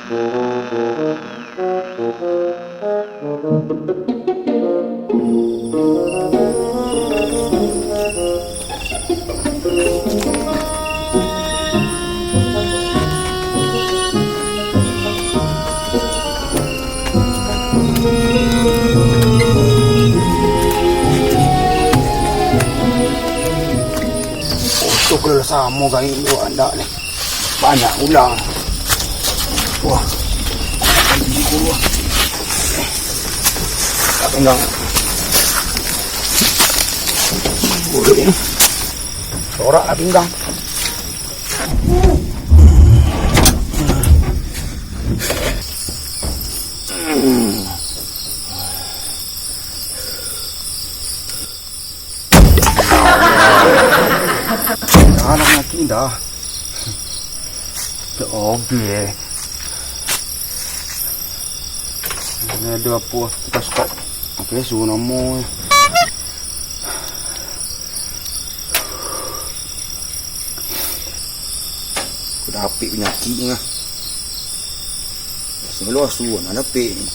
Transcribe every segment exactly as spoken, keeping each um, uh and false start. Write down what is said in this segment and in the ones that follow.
Otok lah samo gai dua andak ni. Banyak ulang. Wah. Tak pinggang. Sorak lah pinggang. Anak laki dah. Oke. Ini ada apa? Kita stop. Oke, suruh nama. Aku dah apik penyakit ni lah. Selalu asuhan, dah dapik ni.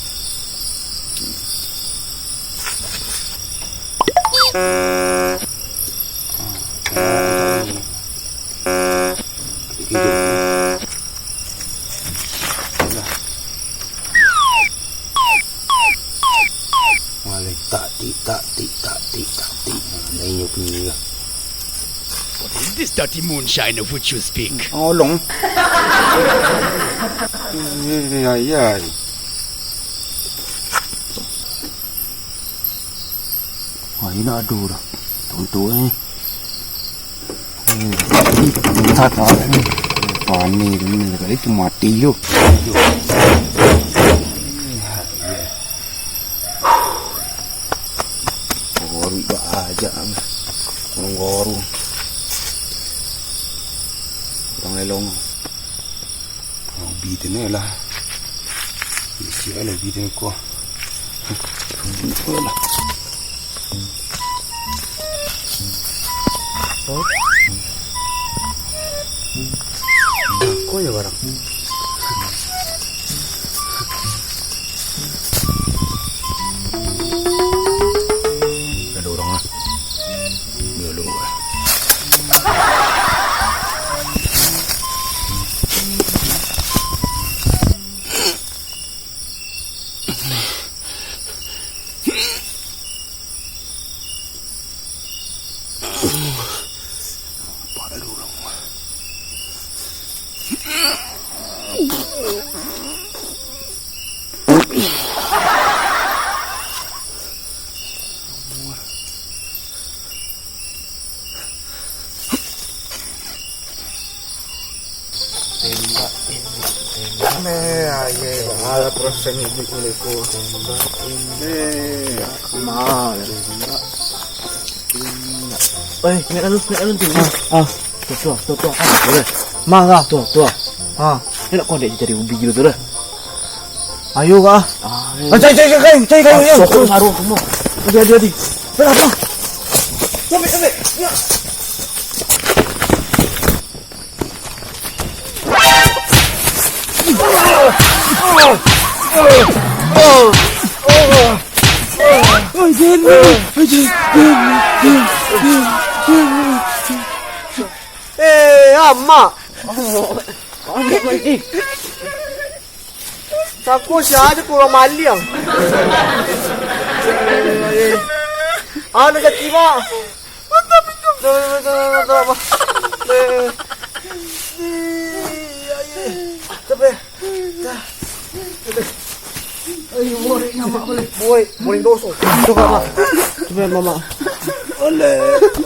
Wah, tak, tik, tak, tik, tak, tik, tak, tik. Nah, lain nyo bunyi lah. What is this dirty moonshine of which you speak? Tolong. Ya, ya, ya. Wah, ini ado dah. Tontu eh. Hmm. Entah tak ni. Pani tu ni, kali tu mati tu. Goruk ba aja. Goruk. Kurang lelong. Ubi tu ni lah. Isi lah ubi tu ni ko. Ko ya barang. Ada orang lah. Dulu lah. Tembak, tembak, tembak. Neh, aye, ala perasaan ibu mereka. Tembak, tembak. Neh, mal. Tembak, tembak. Oi, naik lalu, naik lalu tu. Ah, ah. Tuh, tuh, tuh, tuh. Ah, boleh. Marah tuh, tuh. Ah, ni nak kau dek cari ubi gitu dah. Ayo kah? Ah, cari, cari, cari kayu, cari kayu, ayo. Sok, sok, sok. Adi, adi, adi. Dah, dah. Ambil, ambil. Ya. Eh, amak. Saku sia aja kurang maliang. Anu kaki mak. Tapi Ayo, borek nyamak boleh. Borek, borek doso. Coba, Mak. Coba, Mama. Oleh,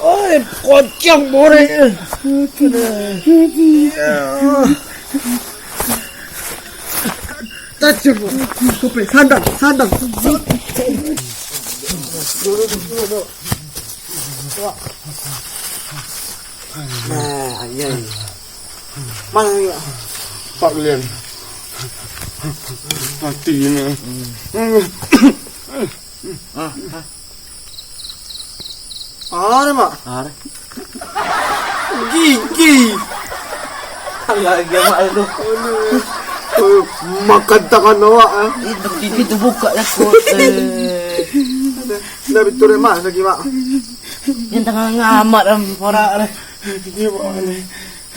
oi, kocang borek. Tajam, Mak. Sampai sandang, sandang. Nah, ayo. Mana ni, Mak? Pak Glenn. Mati ni. Ah, ni, Mak. Ah, ni. Gigi. Alah, dia, Mak, tu. Aduh. Eh, makan tangan awak, eh. Eh, tapi pintu buka lah, kok. Eh. Dari tu, Mak, lagi, Mak. Yang tengah ngamat, Ram, orang, eh. Iya, Mak.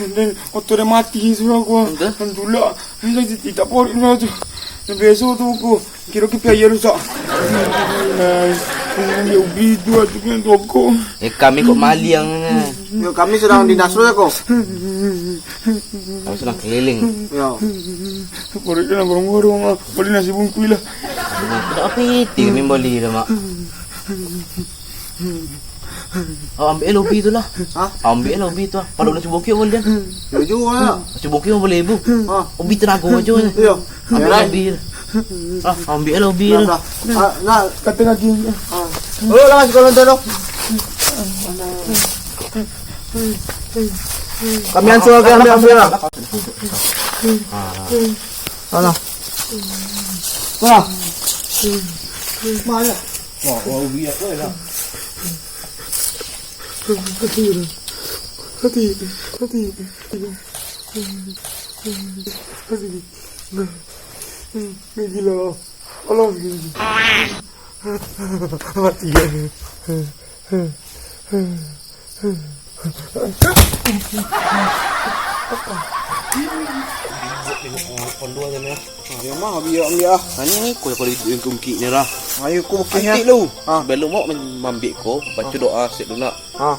Dan motor dia mati sudah aku. Entah. Tulak. Entah, tidak porik sudah tu. Yang biasa tu aku. Kira ke biaya rusak. Nah, yang beli tu, tu kan toko. Eh, kami kok maliang ni. Yo, kami sedang di Nasrul, ya, kok. Kami sedang keliling. Yo. Porik kan, burung-burung, ah. Beli nasi bungkus lah. Tidak apa itu, kami beli dah, Mak. Awak ambiak lah ubi tu lah. Hah? Awak ambiak lah ubi tu lah. Kalau nasi bungkus boleh. Yo juga lah. Nasi bungkus boleh ibu. Hah? Ubi tenaga aja. Yo. Ambiak lah ubi. Ah, ambiak lah ubi. Nah, nah. Ah, nah, kata lagi. Ah. Oh, lah, sekolah tu. Kami ansur lagi, ambiak, ambiak lah. Alah. Wah. Mana? Wah, wah, ubi aku lah. Hati, hati, hati, hati. Gila. Allah, gila. Mati ya. Kondo aja ni. Ah, yang mah, ambiak, ambiak, ah. Nah, ni, ni, kau, kau di, di kungki ni lah. Ayo, kau bukih, ya. Antik lu. Ah. Sebelum mau mem-, mambik kau, baca doa sik dulu nak. Ah.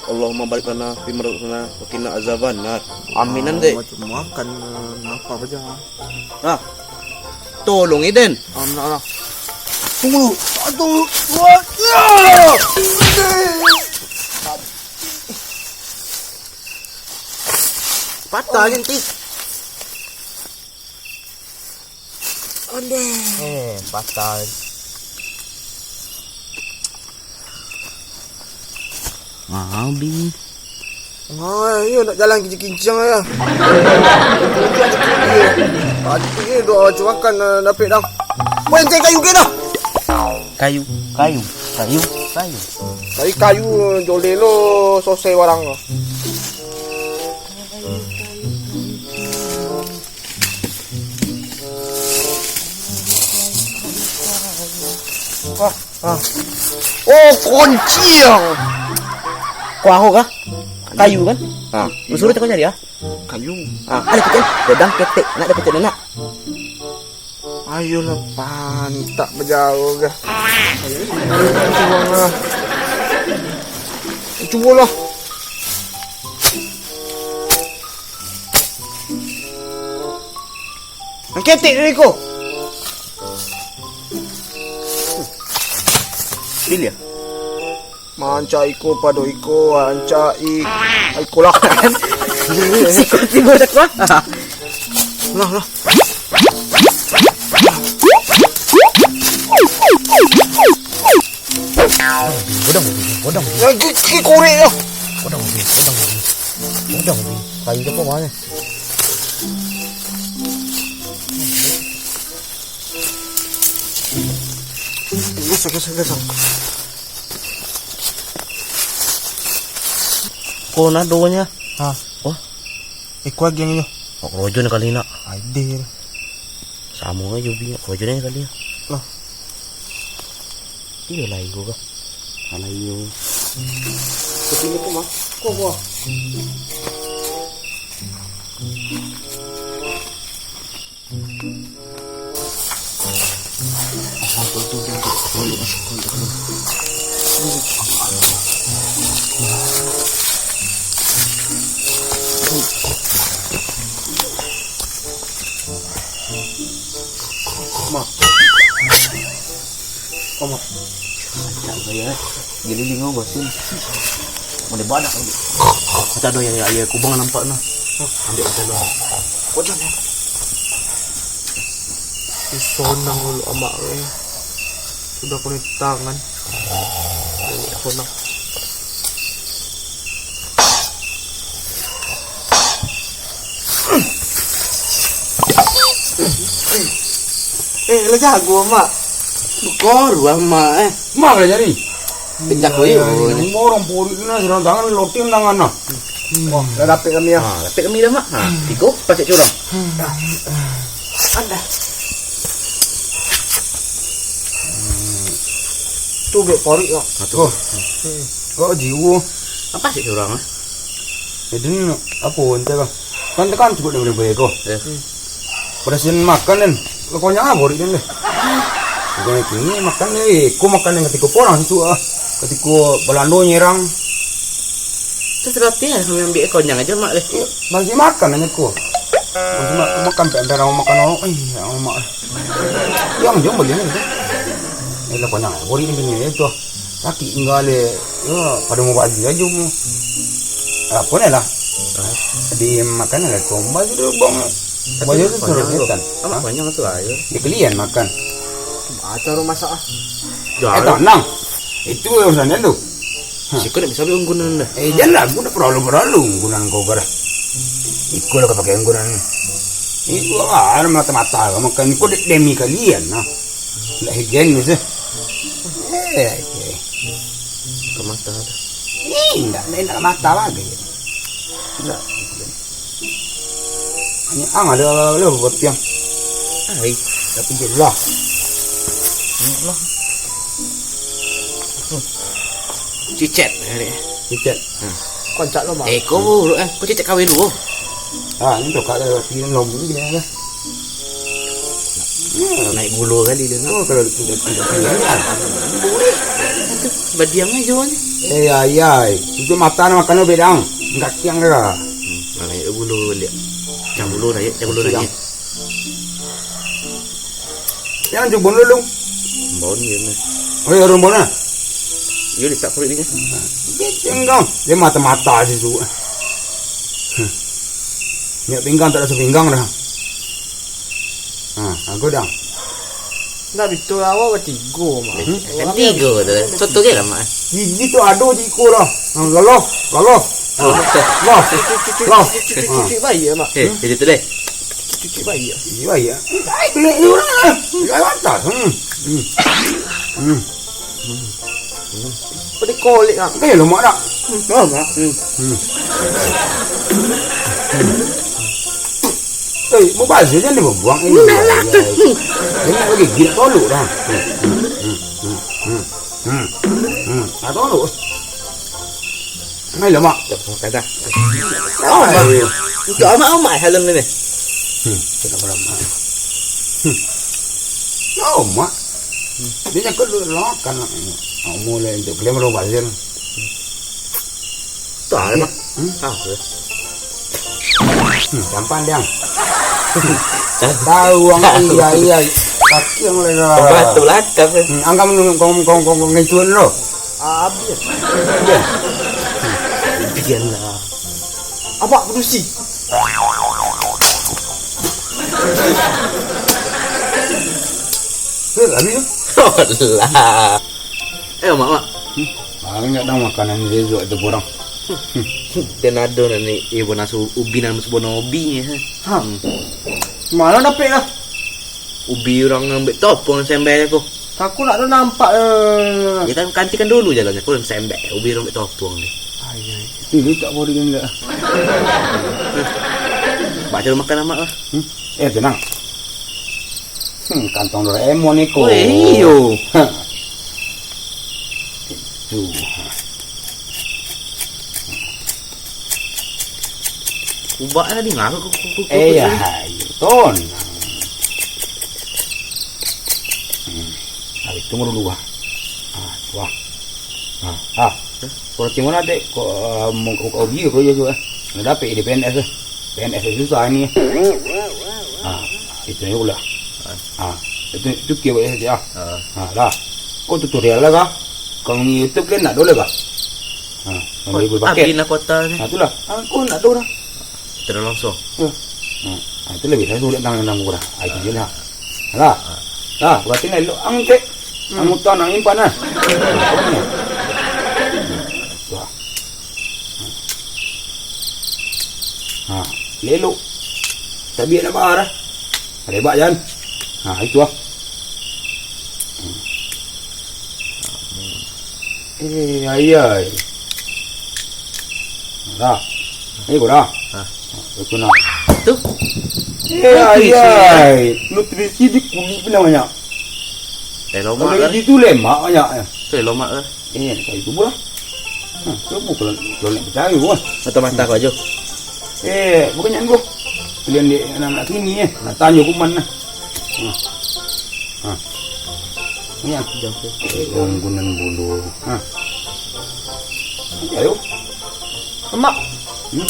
Allahumma barik lana fi ma razaqtana wa qina azabannar. Aminan, dek. Ah, macam makan, eh, napa aja, ah. Nah. Tolong, Eden. Ah, nak lah. Tunggu. Satu, dua, ya! Patah je nanti. Ondeh. Eh, patah. Ah, Bi. Ah, iyo nak jalan kincang-kincang ya. Pati doa cuakan, ah, dapik dah. Weh, cari kayu ke dah? Kayu, kayu, kayu, kayu. Cari kayu, joleh lo, selesai barang lo. Ah, ah. Oh, kunci yang. Kau aho kah? Kayu kan? Ha. Suruh teko cari ah. Kayu. Ah, ada ketek. Pedang ketek. Nak ada ketek nak. Ayolah, pantak bajauah kah? Cubalah. Cubalah. Angketek dari ko. Pilih ya. Mancak iko pado iko, ancak i-, iko lah. Siko tibo dak lah. Lah, lah. Godang, godang, godang. Ya, ki, ki korek ya. Godang, godang, godang. Godang, godang. Kayu apa mana? Gasak, gasak, gasak. Ko na donya. Ha. Wah. Iko agiang inyo. Kok rojo ni kali nak. Aideh. Samo aja binyo. Rojo ni kali ya. Lah. Iyo lah iko kah. Alah iyo. Kepinyo ko mah. Ko ko. Mak. Kau, Mak. Acak gaya, eh. Gililing kau, basin. Mau dibadak lagi. Macam ada yang air kubang nampak nah. Ambil macam mana? Kau jangan. Sonang dulu, Amak, eh. Sudah penuh tangan. Sonang. Eh, lah jago, Mak. Koruah, Mak, eh. Mak lah jadi. Pecah koyo. Orang porik ni, sedang tangan, lotim tangan, nah. Wah, lah dapek kami, ah. Ha, dapek kami dah, Mak. Ha, tigo, pacik curang. Adah. Tu bek parik, Mak. Ha, tu. Oh. Hmm. Kok jiwo? Apa sih curang, ah? Jadi, apa, ente kah? Kan tekan cukup dengan bego. Ya. Hmm. Pada sen makan, den. Lah konyang ah, borik den deh. Bukan kini makan deh. Ko makan den katiko porang situ ah. Katiko Balando nyerang. Terus roti ah, kami ambil konyang aja, Mak, deh. Iyo, masih makan aja ko. Masih ma-, makan pe antara makan orang. Eh, ya, Mak. Yang jom beli ni. Eh, lah konyang ah, borik den kini itu. Sakik tinggal deh. Yo, pada mau baju aja mu. Apa ni lah? Di makan lah ko. Baju tu bang. Tapi baju tu konyang suruh tu. Setan. Amak konyang tu lah, yo. Di kalian makan. Macam rumah masak ah. Eh, tenang. Itu urusan dia tu. Ha. Siko nak bisa ambil unggunan dah. Eh, janganlah, aku nak perlu-perlu unggunan kau garah. Iko lah kau pakai unggunan ni. Iko lah, mata-mata kau makan. Iko de-, demi kalian lah. Nak higienis eh. Eh, eh. Ke mata tu. Ni, ndak, ndak, ndak mata lagi. Ndak. Ni ang ada lah buat tiang. Ai, tapi je lah. Lah. Cicet, eh. Cicet. Hmm. Koncak lo, Mak. Eh, kau buruk, eh. Kau cicet kawin dulu. Ah, ni tu kak dah laki dan lombok ni gila lah. Hmm. Naik gulo kali dia, nak. Oh, kalau tidak, tidak, tidak, tidak. Aduh, badiang aja ni. Eh, ai, ai. Itu mata nak makan lo bedang. Enggak tiang dah. Hmm, nah, naik gulo balik. Yang gulo naik, yang gulo naik. Yang jubun dulu. Bau ni, ni. Oh, ya, rumbun lah. Yo, letak kulit ni kan. Dia tenggang. Dia mata-mata situ. Minyak pinggang tak ada sepinggang dah. Ha, aku dah. Ndak betul awak batigo, Mak. Hmm? Kan tigo tu. Soto ke lah, Mak? Gigi tu ado di iko dah. Ha, lalah, lalah. Ha, lalah. Cuci, cuci, cuci, cuci, cuci, cuci, cuci, baik ya, Mak. Eh, jadi tu deh. Cuci, cuci, baik ya. Cuci baik ya. Ai, kena ni orang lah. Jangan mata. Hmm. Hmm. Hmm. Pada kolek ah. Eh, lemak tak? Hmm. Oh, Mak. Hmm. Hmm. Eh, mau bazir jangan dibuang. Eh, nak lah tu. Ini lagi gila tolok dah. Hmm. Hmm. Hmm. Hmm. Hmm. Hmm. Hmm. Ah, tolok. Mai lah, Mak. Makan dah. Oh, Mak. Untuk Amak, Amak helm ni. Hmm. Kenapa, Mak? Hmm. Oh, Mak. Dia cakap dulu lah, kan. Nak mulai untuk klaim rumah dia. Tahu, Mak. Hmm? Tahu. Hmm, gampang dia. Tahu ang iya, iya. Kaki ang lega. Batu lakar. Hmm, ang kamu kong kong kong kong ngicuan lo. Abis. Abis. Biarlah. Apa produksi? Eh, habis tu. Alah. Eh, Mak, Mak. Hmm? Banyak dah makanan dia jual tu kurang. Tenado nan ni, eh, bona su-, ubi nan sebuah ubi ni, ha. Ha. Hmm. Mana dapik lah? Ubi urang ambil topong sembel aku. Aku nak tu nampak, eh. Ya kan, kantikan dulu jalannya, aku sembel. Ubi urang ambil topong ni. Ai, ai. Ini tak boleh juga. Baca makan Amak lah. Hmm? Eh, tenang. Hmm, kantong Doraemon ni ko. Weh, iyo. Ha. Itu. Ubak lah dengar. Eh, ya, ayo, ton. Hmm. Ah, itu baru dua. Ah, wah. Ah, ah. Kalau cuma nanti kok, eh, mau buka ubi, kok iya tu, eh. Nggak dapet di P N S, eh. P N S susah ni. Ah, itu aja pula. Ah, itu, itu kira buat saja. Ah, dah. Kau tutorial lah kah? Kau ni YouTube kan nak dulu kah? Ah, oh, beli paket. Abis lah kuota ni. Ah, itulah. Ah, kau nak dulu dah. Terus langsung. Ya. Ah, itu lebih saya sulit nang nang kurang. Ah, itu je lah. Lah. Lah, berarti nak elok ang cek. Hmm. Ang utang nak nyimpan lah. Wah. Ha, lelok. Tapi nak bayar lah. Rebak jan. Ha, itu lah. Eh, ayai. Dah. Eh, kurang. Hah? Itu nah. Tu? Eh, nutrisi. Ayai. Nutrisi di kulit pun banyak. Eh, lomak. Kalau kan? Itu lemak banyak. Tu lemak kan? Eh, kayak itu pula. Hah, tu bukan kalau nak percaya gua. Atau mata kau aja. Eh, bukan nyan gua. Kalian di anak-anak sini eh. Nak tanya kuman nah. Hah. Hah. Ini aku jangkau. Eh, gonggunan bulu. Hah. Ayo. Lemak. Hmm?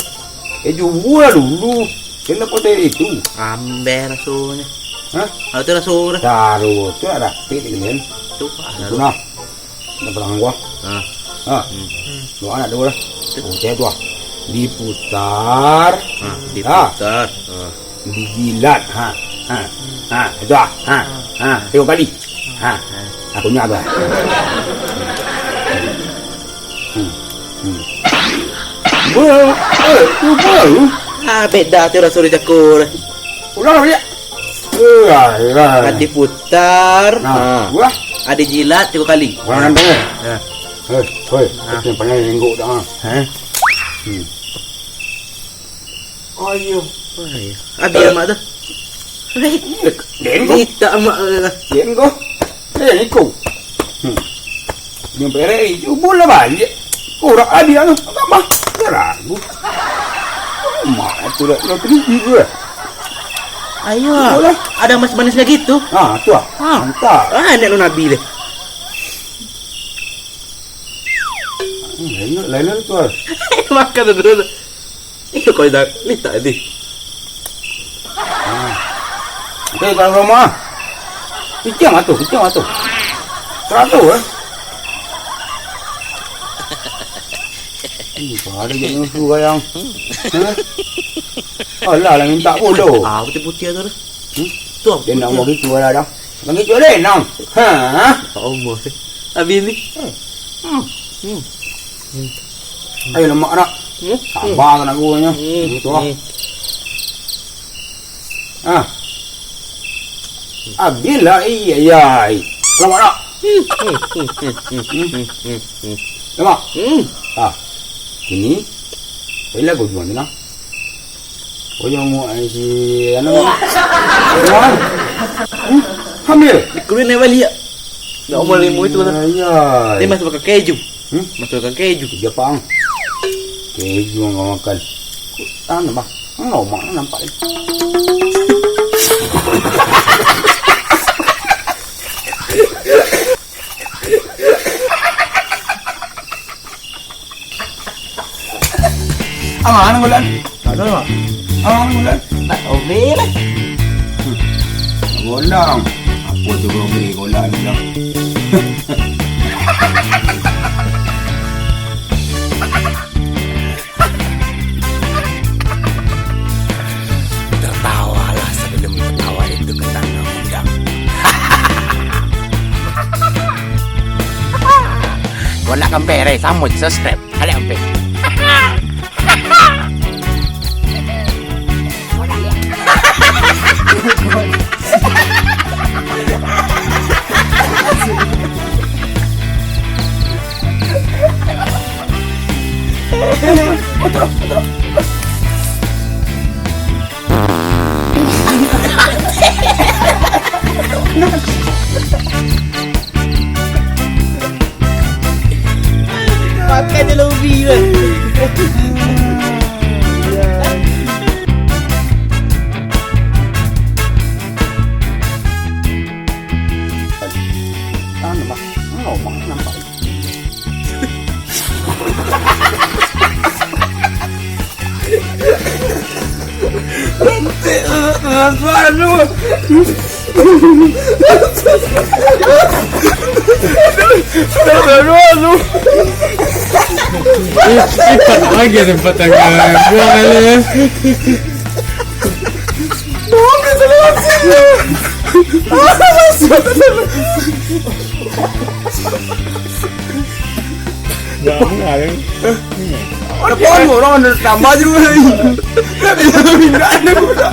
Eh, jual dulu. Kenapa saya itu? Ambil rasanya. Hah? Kalau tu raso dah. Taruh tu ada api dengan. Tu, ah, itu taruh. Nah. Ada perang gua. Ah. Ah. Hmm. Doa nak dua lah. Tu. Oh, saya tu ah. Diputar. Ah, diputar. Ah. Dijilat. Ha. Ha. Ha. Itu ah. Ha. Ha. Tiga kali. Ha. Aku nyak tu ah. Hmm. Hmm. Wah, eh, tu baru. Ah, beda tu raso di cakul. Ulang balik. Eh, ah, eh, ah. Adi putar. Nah, ha. Wah. Adi jilat tiga kali. Orang nantang eh. Ya. Eh, hoi, ah. Itu yang pandai lenggok dah. Ha. Hmm. Ayo. Ayo. Abi amak tu. Eh, lenggok. Kita amak tu. Lenggok. Eh, iko. Hmm. Dia berek, cuba lah balik. Kurang adik anu, tambah. Dia ragu. Mak tu lah, lah tinggi tu lah. Ayo. Boleh. Ada manis-manis lagi tu. Ah, tu ah. Ha. Mantap. Ah, anak lu Nabi deh. Hmm, lain, lain tu ah. Makan tu dulu. Iyo, kau dah litak tadi. Ah. Okey, kalau rumah. Picing atuh, picing atuh. Seratus eh. Ih, ada je musuh bayang. Hah? Alah, lah minta bodoh. Ah, putih-putih tu dah. Hmm? Tu apa? Dia nak buat gitu lah dah. Bagi cuba deh, nang. Ha? Tak Allah. Habis ni. Hmm. Hmm. Ayo lemak nak. Hmm. Sabar nak gua nya. Hmm. Gitu ah. Hmm. Ah. Habis lah, iya, iya. Lemak nak. Hmm. Hmm. Hmm. Hmm. Hmm. Hmm. Hmm. Lemak. Hmm. Ah. Ini. Bila gua jual ni nah. Oh, yang mau ai si anu. Wah. Hmm? Hamil. Dikuluin naik balik. Ya Allah, limo itu lah. Ya, ya. Dia masuk makan keju. Hmm? Masuk makan keju. Dia apa ang? Keju yang kau makan. Tangan apa? Ang lomak nampak ni. Aman, Gulan? Tak ada, Mak. Aman, Gulan? Tak obey lah. Golang. Apa tu kau beri golang ni, Gulan? Tertawalah sebelum tertawa itu kena mengundang. Kau nak kemper, eh? Sambut, subscribe. Kalian ampe. Makan je lah ubi tu. Tahan, Bang. Nampak, nampak. Lipat lagi tempat tangan. Buang aja. Nggak, nggak, ya. Ada pohon orang ada tambah juga. Nggak bisa pindah, ada kuda.